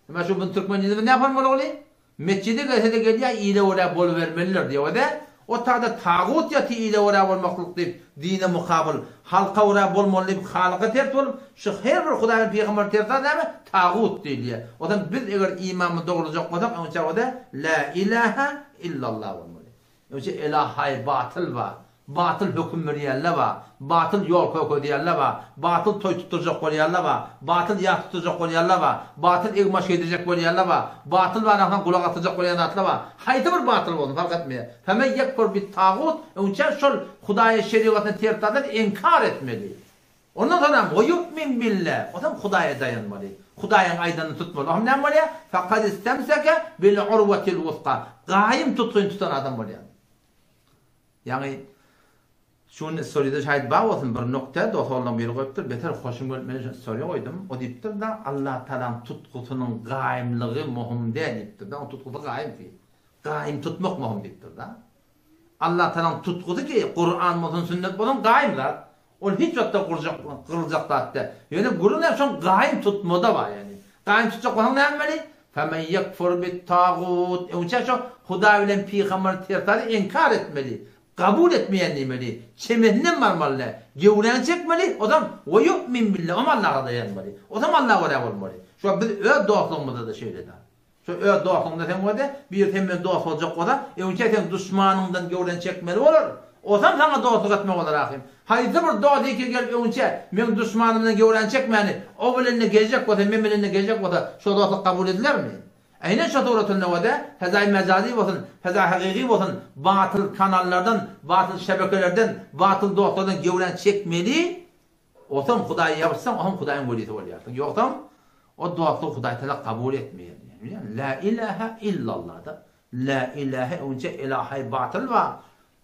Emma şu bunu türkmen dilinde näme bolmaly? Metjide gelse-de gelýär, ile görä bolubermelidir diýýär-de. O taýda tagut ýaty ile görä bolmaklyk diýip, dine mukabyl, halka görä bolmaly diýip, Halyka ters bolup, şu her bir Hudaý bilen pygambere ters zat näme? Tagut diýilýär. O zaman biz eger imanymyzy dogrulajak bolsak, öňçä o-da La ilaha Illallah bolmaly. Öňçe elahaý batyl bar. Batyl höküm berýänler bar. Batyl ýol kökezýänler bar. Batyl toý tutdurjak bolýanlar bar. Batyl ýas tutdurjak bolýanlar bar. Batyl egin-baş geýdirjek bolýanlar bar. Batyl barasyndan gulak asdyrjak bolýan zatlar bar. Haýsy bir batyl bolsun, fark etmeýär. Femen ýekfur bit-tagut, öňçe şol Hudaýa şerigatyna ters zatlary inkar etmeli. Ondan soňam, we ýu'min billah, onsoň Hudaýa daýanmaly. Hudaýyň aýdanyny tutmaly. Oňam näme bolýar? Fekad istemseke bil urwetil wusga. Gaýym tutgyny tutan adam bolýar. Ýagny, şu gün storyda şaýt bar bolsun, bir nukta dos oglanlaryň biri goýupdyr, beter hoşum gelip men şony story goýdum. O diýipdir-de, Allatagalaň tutgusynyň gaýymlygy möhüm däl diýipdir-de, onuň tutgusy gaýym diýip. Gaýym tutmak möhüm diýipdir-de. Allatagalaň tutgusy ki, Kuran bolsun, sünnet bolsun gaýym zat. Ol hiç wagtda gurjak, gyryljak zat däl. Ýöne gürrüň hem şoň gaýym tutmada bar ýagny. Gaýym tutjak bolsaň näme etmeli? Femen ýekfur bit-tagut. Öňçä şo Hudaý bilen pygamberi ters zady inkar etmeli. Kabul etmeýän diýmeli. Çemesinden barmaly däl. Gewräňi çekmeli, ozam we ýu'min billah, oam Allaha daýanmaly. Ozam Allaha görä bolmaly. Şo biz öz dostlugymyzda-da şeýle-dä. Şo öz dostuňda sen bolsa, biri sen bilen dost boljak bolsa, öňçä seň duşmanyňdan göwräni çekmeli bolar. Osam saňa dostluk etmek bolar ahym. Haýsy bir dost ýeke gelip öňçä meň duşmanymdan göwräni çekmäni, o bilen-de gezjek bolsa, men bilen-de gezjek bolsa, şo dostluk kabul edilermi? Eýnen şo suratynda bolsa, fezaýy mejazy bolsun, fezaýy hakyky bolsun, batyl kanallardan, batyl şebekelerden, batyl dostlardan göwräni çekmeli, Osam Hudaýa ýapyşsaň, ohm Hudaýyň welisi bolýarsyň. Ýogsam, o dostlugy Hudaý Tagala kabul etmeýär diýýär. Bilýäňmi? Lä ilähe illallah-da. Lä ilähe öňçe ilahaý batyl bar,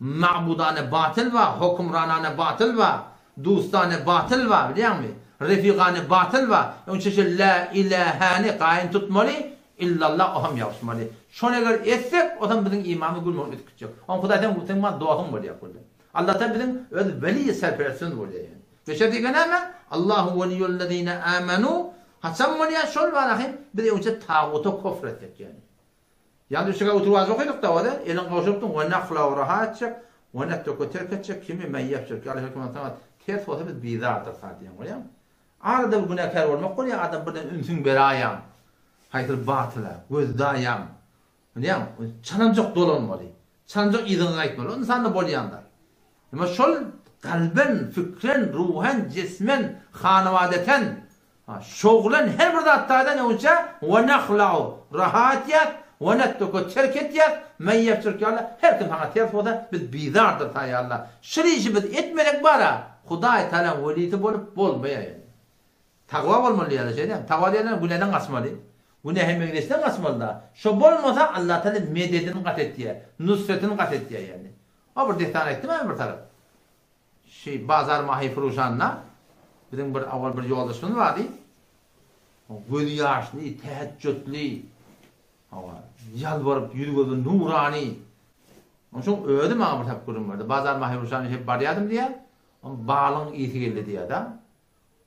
ma'budany batyl bar, hökümranany batyl bar, dustany batyl bar, bilýäňmi? Refigany batyl bar. Öňçe şu lä ilähäni gaýym tutmaly, illallah ohm ýapyşmaly. Şony eger etsek, osam biziň imanymyz gülmegini ötüp gitjek. Oň Hudaý sen seň maňa dostuň bolýar bolýar. Allata biziň öz weliý serperestimiz bolýar ýani. Beşer diýgen näme? Allahu weliýullezine amenu haçan bolýar şol bar ahim biz öňçe taguta kofr etsek ýani. Ýaňy üçüge oturyp okaýdyk da ode eliň gowşurypdyň we nahlau raha etjek we netruku terk etjek kimi men ýepjek ýaly her kim saňa ters bolsa biz bizardyr sa diýen bolýar. Arada bir günäkär bolmak bolýar adam birden ünsüň beraýaň haýsyr batyla gözdaýaň Bilýäňmi? Çalamjak dolanmaly. Çalamjak yzyňa gaýtmaly. O ynsanda bolýan zat. Emma şol kalben, fikren, ruhen, jismen, hanabadeten, şoglen her bir zat taýdan öňçe we nahlau raha etýäs, we netruku terk etýäs, men ýefjirk ýaly her kim saňa ters bolsa biz bizardyr saýarlar. Şul işi biz etmesek bara Hudaý Tagalaň welisi bolup bolmaýar ýöne. Takwa bolmaly diýýärler şeýdemi? Takwa diýenler günäden gaçmaly. Günähe meňzeşden gaçmaly-da. Şo bolmasa Allatagala mededini gat etýär, nusretini gat etýär ýagny. O bir dessan aýtdym-a men bir tarap. Şi bazar mahy furuşanda biziň bir owal bir ýoldaşymyz bardy. Gözi ýaşly, täheçjütli, hawa, ýalbaryp ýüzi-gözi nurany. Onuň özi maňa bir tarap gürrüň berdi. Bazar mahy furuşanda şeýdip barýardym diýýär. Onuň balyň ysy geldi diýýär-de.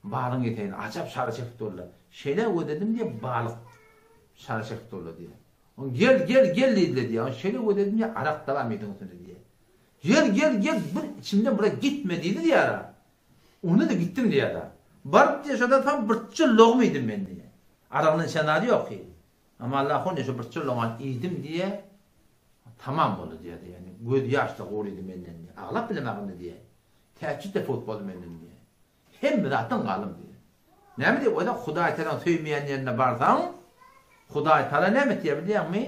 Balyň etegini ajap şara çekip durlar. Şeýle gözedim diýip balyk şara çekip durlar diýýär. Oň gel, gel, gel diýdiler diýýär. Oň şeýle gözedim diýýär, arak da bar meýdiň üstünde diýýär. Gel, gel, gel, bir içimden bire gitme diýdi diýýär. Onda-da gitdim diýýär. Baryp diýýär, şondan soň birçe logma iýdim men diýýär. Aragyny içen zady ýok hi. Amma Allah hon diýýär, şo birçe logmany iýdim diýýär. Tamam boldy diýýär. Ýagny göz ýaş-da gurydy menden diýýär. Aglap bilemok indi diýýär. Täçjit-de fut boldy menden diýýär. Hemme zatdan galyň diýýär. Näme diýip oýda Hudaý Tagalaň söýmeýän ýerine barsaň, Hudaý Tagala näme etýär bilýäňmi?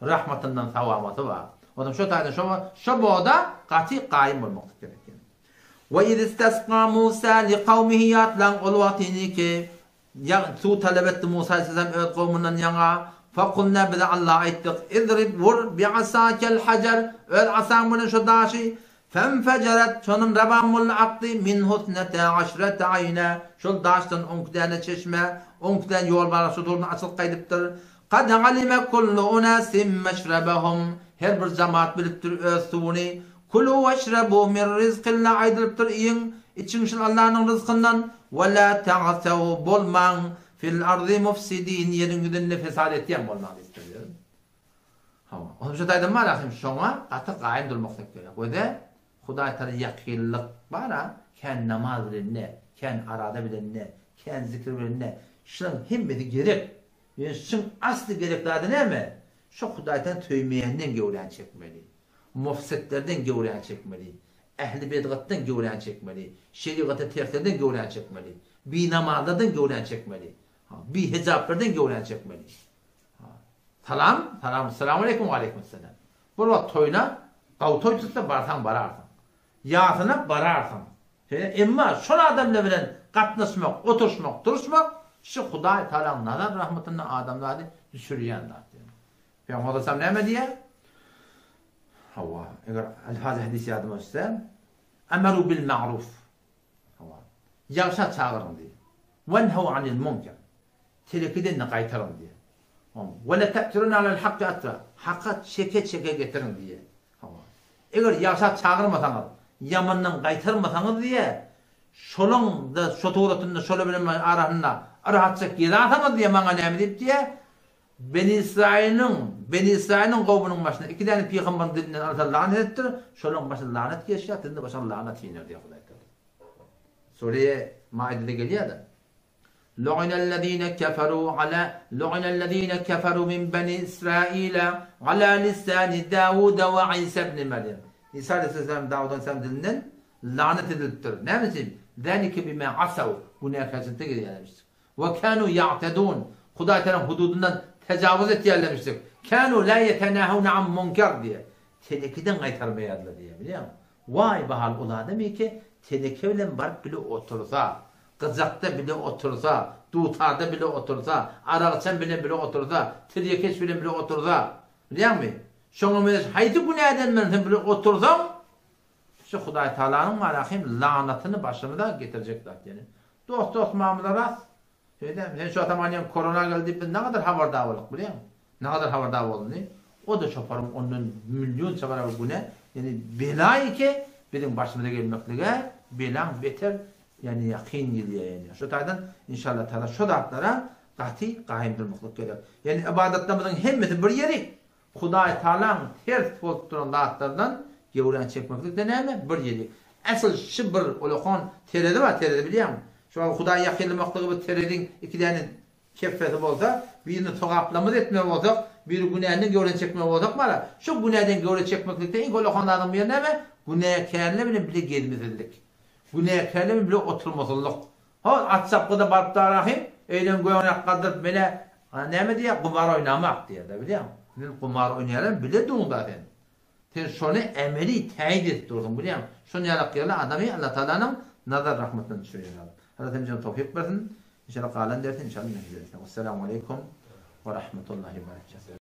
Rahmatyndan sawamaty bar. Onsoň şo taýdan şo şo boda gaty gaýym bolmaklyk gerek ýa. Wa iz istasqa Musa li kawmihi ýatlaň ol wagtyny ki Ýagny suw talap etdi Musa aleyhisselam öz kowmundan ýaňa, Fakulna bize Alla aýtdyk, Idrib, wur, bi'asakel hajar, öz asaň bilen şu daşy, Fenfejeret, şondan raban boldy akdy, minhu isnete aşrete aýna, şol daşdan onki däne çeşme, onki däne ýolbarasy suwdan açylyp gaýdypdyr. Kad alime kullu unasin meşrebehum, her bir jemaat bilipdir öz suwuny, Kulu weşrebu min rizkillah aýdylypdyr iýiň, içiň şul Allanyň ryzkyndan, we la ta'sew bolmaň fil ardy mufsidin ýeriň ýüzünde fesat etýän bolmaň diýipdir. Hawa, onuň şu taýdan bar ahim şoňa gaty gaýym durmaklyk gerek. Wede Hudaý Taala ýakynlyk bar-a, kän namaz bilende, kän arada bilende, kän zikir bilende, şularyň hemmesi gerek. Ýöne şuň asly gerek zady näme? Şo Hudaýdan söýmeýänden göwräni çekmeli. Mufsitlerden göwräni çekmeli. Ähli bedgatdan göwräni çekmeli. Şerigata terslerden göwräni çekmeli. Binamazlardan göwräni çekmeli. Bihejaplardan göwräni çekmeli. Salam, salam, Essalamu aleýkum, waleýkumessalam. Bir wagt toýuna, gawy toý tutsa barsaň bararsyň. Ýasyna bararsyň. Şeýle, emma şol adamlar bilen gatnaşmak, oturyşmak, duruşmak şu Hudaý Tagalaň nazar rahmatyndan adamzady düşürýän zat. Pygamber aleyhisselam näme diýýär? Hawa, eger alfazy hadys ýadyma düşse, Amaru bil ma'ruf. Hawa. Ýagşa çagyryň diýýär. Wenhew anil munker. Telekiden-de gaýtaryň diýýär. We la ta'tirun alal hakki atra. Haka çeke-çeke getiriň diýýär. Hawa. Eger ýagşa çagyrmasaňyz, ýamandan gaýtarmasaňyz diýýär, şolaň-da şo suratynda şolar bilen arasynda rahatjak gezasaňyz diýýär, maňa näme diýip diýýär, Beni Ysraýylyň, Beni Ysraýylyň kowmunyň başyna iki däne pygambaryň dilinden Alla lagnet edipdir, şolaryň başyna lagnet geçýär, siziň-de başyňyza lagnet iner diýýär Hudaý Tagala. Sure Maidede gelýär-de. Lu'inellezine keferu ala Lu'inellezine keferu min Beni Israila ala lisani Dawuda we Isa ibn Meryem. Isa aleyhisselam Dawud aleyhisselam dilinden lagnet edilipdir. Näme üçin? Zalike bima asaw. Günäkärçilikde gelýärmişdik. We kanu ýa'tedun, Hudaý Tagalaň hududyndan tejawuz etýärlermişdik. Kanu la ýetenahewne an munker diýýär. Tenekeden gaýtarmaýardylar diýýär, bilýäňmi? Waý bahal ol adam eke teneke bilen baryp bile otursa, gyjakda bile otursa, dutarda bile otursa, arakçan bilen bile otursa, tirýekeş bilen bile otursa, bilýäňmi? Şoňa meňzeş haýsy günäden bilen sen bile otursaň, şu Hudaý Tagalanyň malahym lagnatyny başymyza getirjek zat ýene. Dost dost mamla ras. Şeýdämi? Sen şu atamanýaň korona geldi diýip biz nagadar habardar bolduk bilýäňmi? Nagadar habardar bolundy. O-da çoparyň ondan millionça barabar günä, ýagny bela eke biziň başymyza gelmeklige belaň beter ýagny ýakyn gelýär ýagny. Şo taýdan inşallah taala şo zatlara gaty gaýym durmaklyk gerek. Ýagny ybadatlarymyzyň hemmesi bir ýeri Hudaý Tagalaň ters bolup duran zatlardan gewräni çekmeklik-de näme? Bir ýeri. Asyl şy bir ulakan terezi bar, terezi bilýäňmi? Şu wagt Hudaýa ýakynlamaklygy bir tereziň iki däne keffesi bolsa, birini sogaplamyz etmeli bolsak, biri günänden gewräni çekmeli bolsak bara, şu günäden gewre çekmeklikde iň ulakan zadyň biri näme? Günäkärler bilen bile gezmesizlik. Günäkärler bilen bile oturmasyzlyk. Hol, at çapgyda baryp darahym, öýden göwnek galdyryp menä näme diýýär, gumar oýnamak diýýär-de, bilýäňmi? Men gumar oýnaýaryn, bile duň-da sen. Sen şony emeli täýit edip dursuň, bilýäňmi? Şon ýalak ýerli adamy Allatagalanyň nazar rahmatyndan düşürýär adam. Alla hemmämize towfyk bersin. Inşallah galan dersi inşallah indiki dersde. Wessalamu aleýkum we rahmetullahi we berekatuh.